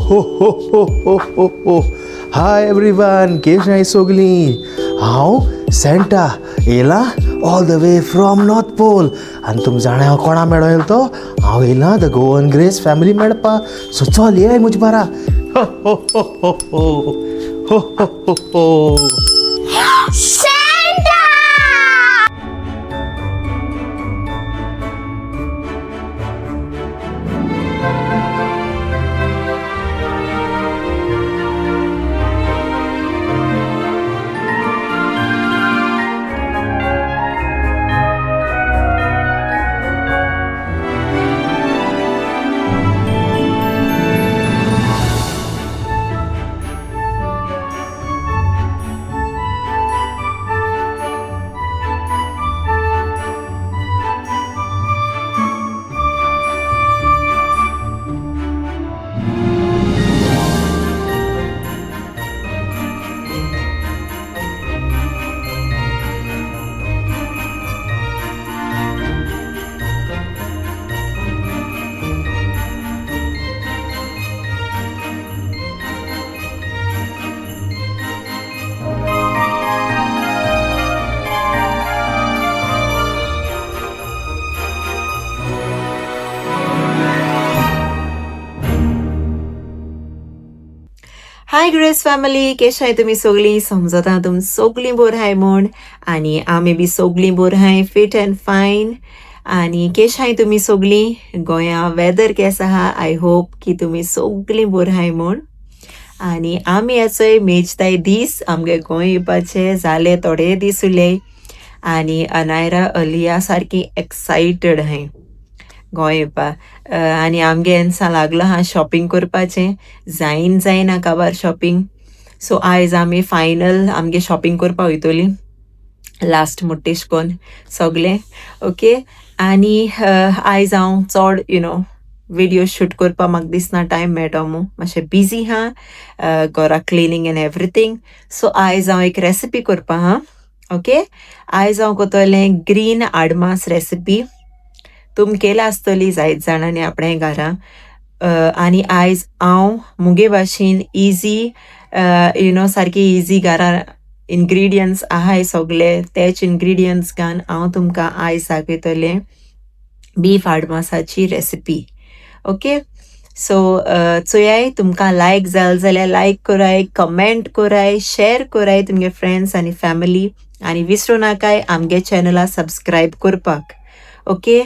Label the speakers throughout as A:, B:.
A: हो हो हो हो हो हो. हाय एवरीवन, केश सोगली. हांव सँटा येयला all the way from North Pole. आनी तुम जाणा हांव कोणा मेळो येयलो तो? हांव येयला the Goan grace family मेळपा. सो चल येय म्हजे बारा. हो हो हो हो हो हो हो हो हो.
B: Santa!
C: Hi Grace family, केशाय तुमी सगळीं? समजता तुम सगळीं बोर हाय म्हूण आनी आमी बी सगळीं बोर हाय, फिट अँड फायन. आनी केशाय तुमी सगळीं? गोंया वेदर केस आहा? I hope की तुमी सगळीं बोर हाय म्हूण. आनी आमी आसय मेजताय दीस आमगे गोंय येवपाचे जाले थोडे दीस उरले आनी अनायरा अलिया सारकी एक्सायटेड हाय गोंय येवपा. आनी आमगे एन्सा लागलो आहा शॉपिंग करपाचें. जायन जायना काबार शॉपिंग. सो आयज आमी फायनल आमगे शॉपिंग करपा वयतोली, लास्ट मुट्टेश कोन्न सगलें. ओके, आनी आयज हांव चड व्हिडियो शूट करपाक म्हाका दिसना टायम मेळटो मू, मातशें बिजी आहा घरा, क्लिनींग एंड एवरीथींग. सो आयज हांव एक रेसिपी करपा आहा. ओके, आयज हांव करतलें ग्रीन आडमास रेसिपी. तुम केला आसतली जायत जाणांनी आपणे घरा. आनी आयज हांव मुगे भाशेन इजी, सारकी इजी, घरा इन्ग्रिडियंट्स आहाय सगले, तेच इन्ग्रिडियंट्स घालून हांव तुमकां आयज दाखयतलें बीफ आडमासाची रेसिपी. ओके, सो चोयाय, तुमकां लायक जाल जाल्यार लायक कराय, कमेंट कराय, शेअर कराय तुमगे फ्रेंड्स आनी फॅमिली आनी विसरूं नाकाय आमगे चॅनला सबस्क्रायब करपाक. ओके,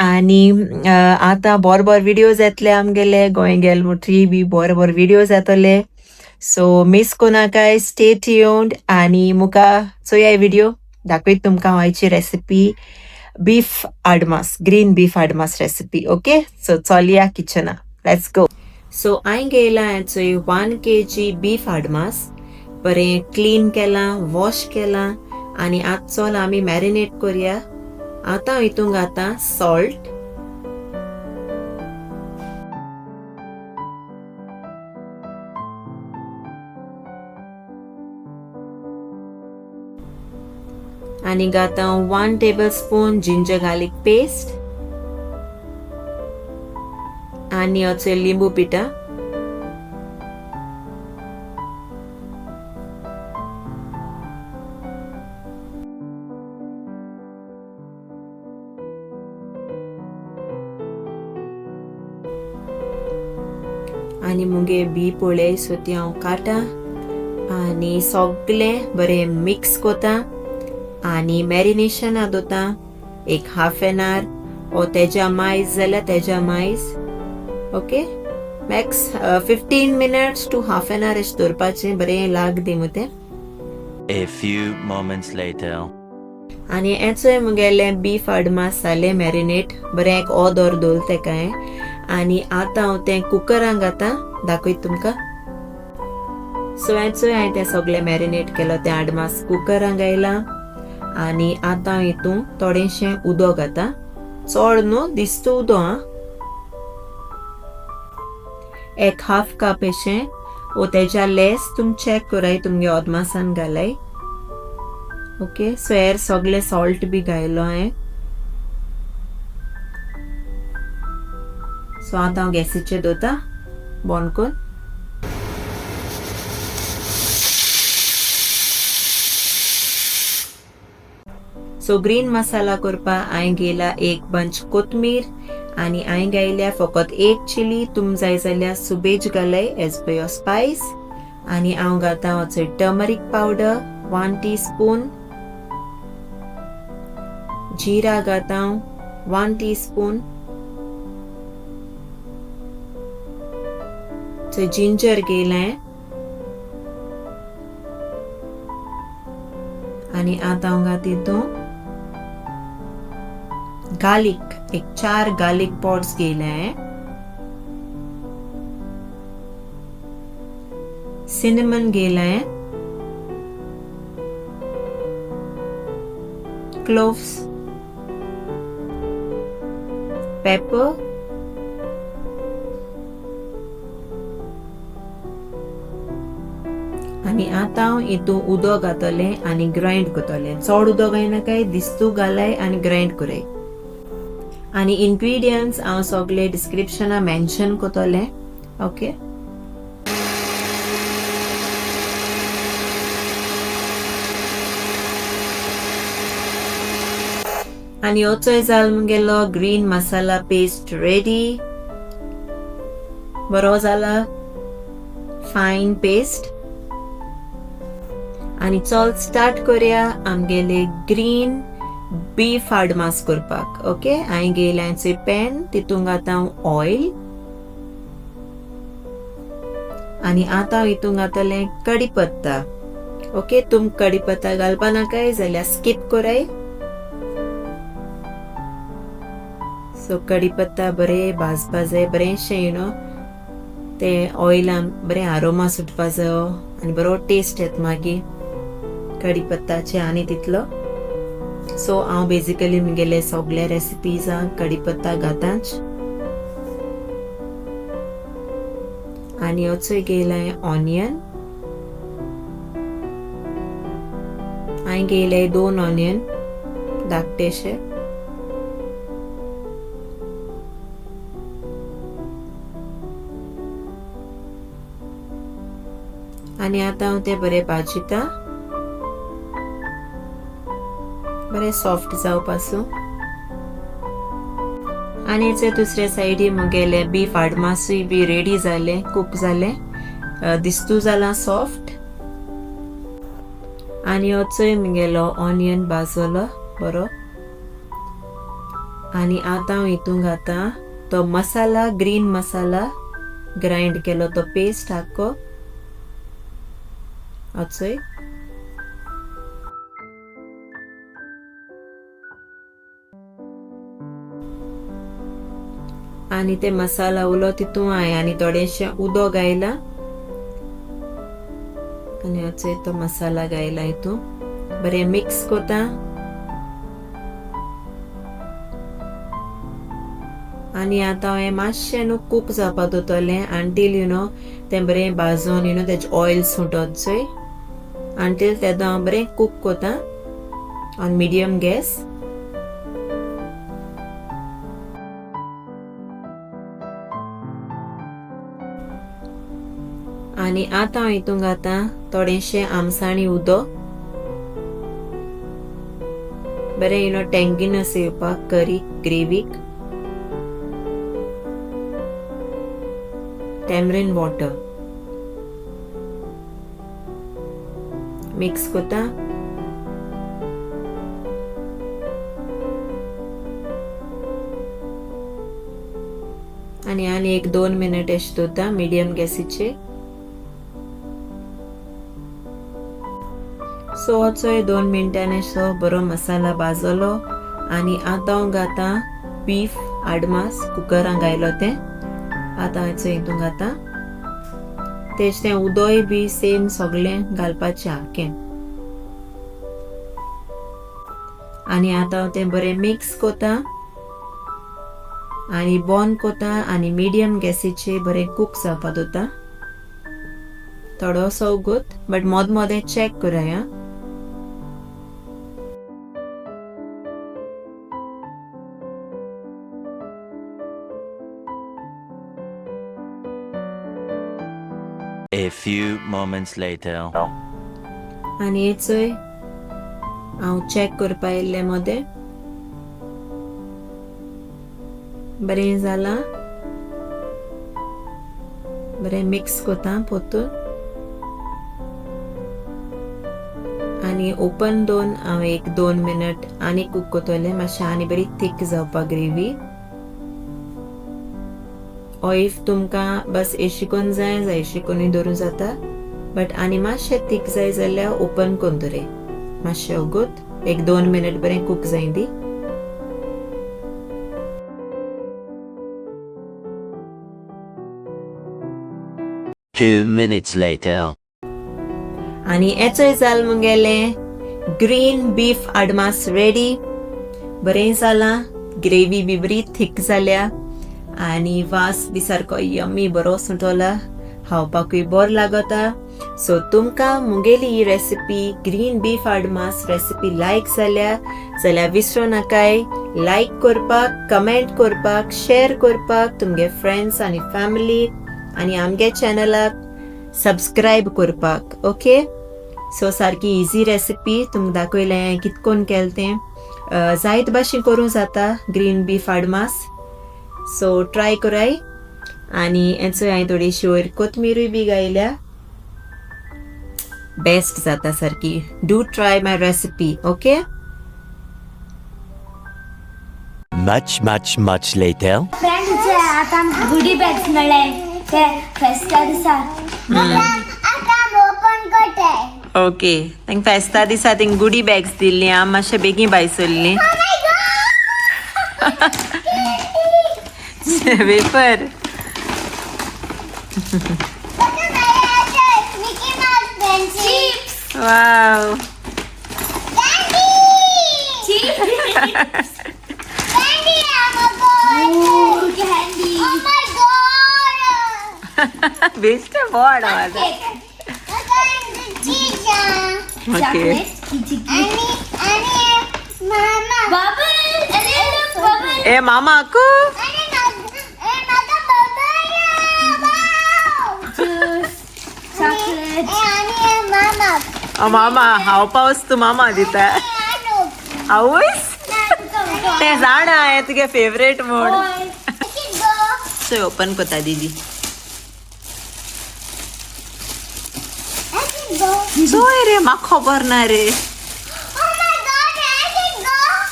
C: आनी आतां बरे बरे विडियोज येतले आमगेले, गोंय गेले म्हणटरी बी बरे बरे विडियोज येतले. सो मिस कोनाकाय, स्टे ट्यून्ड आनी मुका चोयाय विडियो. दाखयत तुमकां हांव आयची recipe, beef Admaas, green beef Admaas recipe. Okay, so चलया किचना, let's go. सो हांवें घेयला चोय 1 kg beef आडमास, बरें क्लीन केलां, वॉश केलां आनी आतां चल आमी मॅरिनेट करया. आतां हितून घाता सॉल्ट, आनी घाता 1 table spoon ginger garlic paste आनी अचोय लिंबू पिठा. आनी मुगे बी पळय, सो ती हांव काडटा आनी सगळें बरें मिक्स करता आनी मॅरिनेशना दवरता एक हाफ एन आवर ओ तेज्या मायज जाल्यार तेज्या मायज. Okay, max 15 minutes to half an hour अशें दवरपाचें, बरें लाग दी मू तें.
D: A few moments later.
C: आनी हेचोय मुगेलें बीफ अडमास जालें मॅरिनेट, बरें एक ओदोर दवरलें तेका हांवें आनी आतां हांव तें कुकरान घाता, दाखयता तुमकां. सो हेचोय हांवें तें सगळें मॅरिनेट केलो तें आडमास कुकरान घायलां आनी आतां हांव हितून थोडेंशें उदक घाता, चड न्हू, दिसता उदक आं, एक हाफ कप अशें ओ तेज्या लेस. तुम चॅक कराय, तुमगे अदमासान घालाय. ओके, सो हेर सगळें सॉल्ट बी घायलो हांवें. सो आतां हांव गॅसीचेर दवरता बंद करून. सो ग्रीन मसाला करपा हांवें घेयला एक बंच कोथमीर आनी हांवें घायल्या फकत एक चिली. तुम जाय जाल्यार सुबेज घालय एज पर your spice. आनी हांव घालता वचय टर्मरीक पावडर 1 टीस्पून, जिरा घालता 1 टीस्पून, जिंजर घेयलें आनी आतां हांव घात तितून गार्लिक, एक 4 गार्लिक पॉट्स घेयले, सिनेमन घेयलें, क्लोव्स, पेपर आनी आतां हांव हितून उदक घातलें आनी ग्रायंड करतलें. चड उदक घायनाकाय, दिस्तू घालाय आनी ग्रायंड कराय. आनी इन्ग्रिडियंट्स हांव सगळे डिस्क्रिप्शना मेन्शन करतलें. ओके, आनी होचोय जाल मुगेलो ग्रीन मसाला पेस्ट रेडी. बरो जाला फायन पेस्ट. आनी चल स्टार्ट करया आमगेले ग्रीन बीफ हाडमास करपाक. ओके, हांवें घेयलें पॅन, तितूंत घातां हांव ऑयल आनी आतां हितूंत घातलें कडीपत्ता. ओके, तुम कडीपत्ता घालपा नाकाय जाल्यार स्कीप कराय. सो कडीपत्ता बरें भाजपा जाय, बरेंशें you know ते ऑयलान बरें आरोमा सुटपा जायो आनी बरो टेस्ट येता मागीर कडीपत्ताचे आनी तितलो. सो हांव बेजिकली मुगेले सगळे रेसिपीजांक कडीपत्ता घाताच. आनी होचोय घेयलां ऑनियन, हांवें घेयले 2 ऑनियन धाकटेशे. आनी आतां हांव ते बरें भाजिता, बरें सॉफ्ट जावपासूं. आनी दुसऱ्या सायडी मुगेले बीफ हाडमासूय बी रेडी जालें, कुक जालें, दिस्तू जालां सॉफ्ट. आनी होचोय मुगेलो ऑनियन भाजलो बरो. आनी आतां हांव हितूंत घातां तो मसाला, ग्रीन मसाला ग्रायंड केलो तो पेस्ट आख्खो होचोय. आनी ते मसाला उलो तितूंत हांवें आनी थोडेशें उदक घायलां आनी होचोय तो मसाला घायला हितूंत, बरें मिक्स करता. आनी आतां हांवें मातशें न्हू कूक जावपाक दवरतलें अंटील you know तें बरें भाजून you know तेजें ऑयल सुटत चोय, अंटील तेदो हांव बरें कूक करता ऑन मिडियम गॅस. आनी आतां हांव हितूंत घातां थोडेशें आमसाणी उदक, बरें you know टँगीनस येवपाक करी ग्रेवीक, टॅमरीन वॉटर मिक्स करता. आनी आनी एक 2 मिनट अशें दवरता मिडियम गॅसीचेर. सो होचोय 2 मिनटांनी असो बरो मसाला भाजलो. आनी आतां हांव घातां बीफ हाडमास कुकरान घायलो तें आतां हाचो हितूंत घातां. तेच तें उदोय बी सेम सगळें घालपाचें आख्खें. आनी आतां हांव तें बरें मिक्स करता आनी बंद करता आनी मिडियम गॅसीचेर बरें कूक जावपाक दवरता थोडोसो वगत, बट मद मदें चॅक कराय.
D: A few moments later.
C: आनी हेचोय हांव चॅक करपा येयल्लें मदें. बरें जालां, बरें मिक्स कोता पोतून आनी ओपन दोन हांव 1-2 मिनट आनी कूक कोतोलें मातशें आनी बरी थीक जावपाक ग्रेवी. ओ if तुमकां बस एशी कोन जाय जाय एशी कोनूय दवरूं जाता, बट आनी मातशें थीक जाय जाल्यार ओपन कोन दवरे मातशें वगत 1-2 मिनट बरें कूक जाय दी.
D: 2 minutes later.
C: आनी एचोय जाल मुगेलें ग्रीन बीफ आडमास रेडी. बरें जालां, ग्रेवी बी बरी थीक जाल्या आनी वास बी सारको यम्मी बरो सुटोला, खावपाकूय बरो लागता. सो तुमकां मुगेली ही recipe green beef Admaas recipe लायक जाल्या जाल्यार विसरूं नाकाय लायक करपाक, कमेंट करपाक, शेर करपाक तुमगे फ्रेंड्स आनी फॅमिली आनी आमगे चॅनलाक सबस्क्रायब करपाक. ओके, सो सारकी इजी रेसिपी तुमकां दाखयलें हांवें कितकोन केलें तें. जायत भाशेन करूं जाता ग्रीन बीफ आडमास, सो ट्राय कराय. आनी हेचो हांवें थोडीशी वयर कोथमिरूय बी घायल्या, बेस्ट जाता सारकी. Do try my recipe. Okay.
D: Much, much, much later.
B: Friends आतां गुडी बॅग्स मेळ्ळे ते फेस्ता दिसा. आतां ओपन करताय.
C: ओके, तांकां फेस्ता दिसा थिंग गुडी बॅग्स दिल्ली, आमी मातशें बेगीन भायर सरलीं. Wafer.
B: Mickey Mouse pencil.
C: Wow.
B: Candy. Chips. Candy candy. Oh my God.
C: बेश्टें बोड आवाज. ओके. ए मामा कू मामा हांव पावस तूं मामा दिता आवयस तें जाणा हें तुगे फेवरेट म्हूण. चोय ओपन कोता दीदी. चोय रे म्हाका खबर ना रे.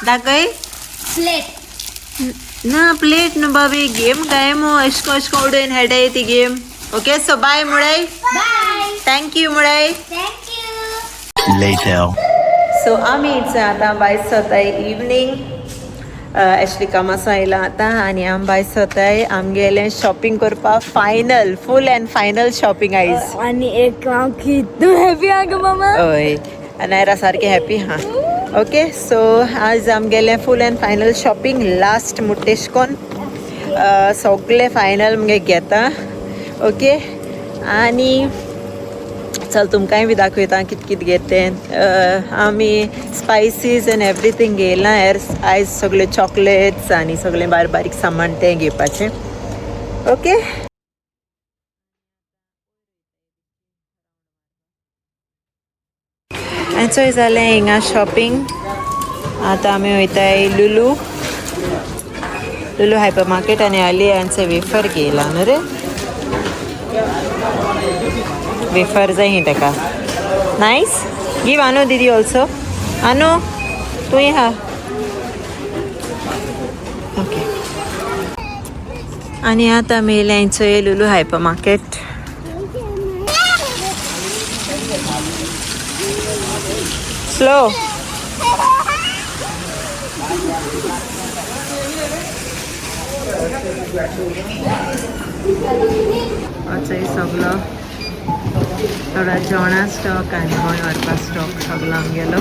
C: दाखय.
B: प्लेट
C: ना प्लेट न्हू बाबी, गेम काय मो अशको अशको उडोवन हेडाय ती गेम. ओके, सो बाय मुळाय.
B: बाय.
C: Thank you मुळाय.
B: Thank you.
D: Later.
C: सो आमी आतां भायर सोताय इवनींग. एशली कामासां आयलां आतां आनी आमी भायर सोताय आमगेलें शॉपिंग करपाक. Final full and final shopping आयज.
B: आनी एक हांव कितू हॅपी आहा गो मामा.
C: हय, नायरा सारकें हॅपी हा. ओके, सो आज आमगेलें full and final shopping last मुट्टेशकोन सगळें फायनल मुगे घेता. ओके, आनी चल तुमकांय बी दाखयता कित कित घेत तें. आमी स्पायसीस एन्ड एवरीथींग घेयलां हेर आयज सगळे चॉकलेट्स आनी सगळें बारीक बारीक सामान तें घेवपाचें. ओके, चोय जालें हिंगा शॉपिंग. आतां आमी वयताय लुलू लुलू हायपर मार्केट आनी आली हांचे वेफर घेयला न्हू रे. वेफर जाय ही ताका. नायस, गिव आनो दीदी ऑल्सो. आनो तूंय हा. ओके, आनी आतां आमी येयल्या चोय लुलू हायपर मार्केट. स्लो. चोय सगलो थोडा जेवणा स्टॉक आनी गोंय व्हरपा स्टॉक सगलो आमगेलो.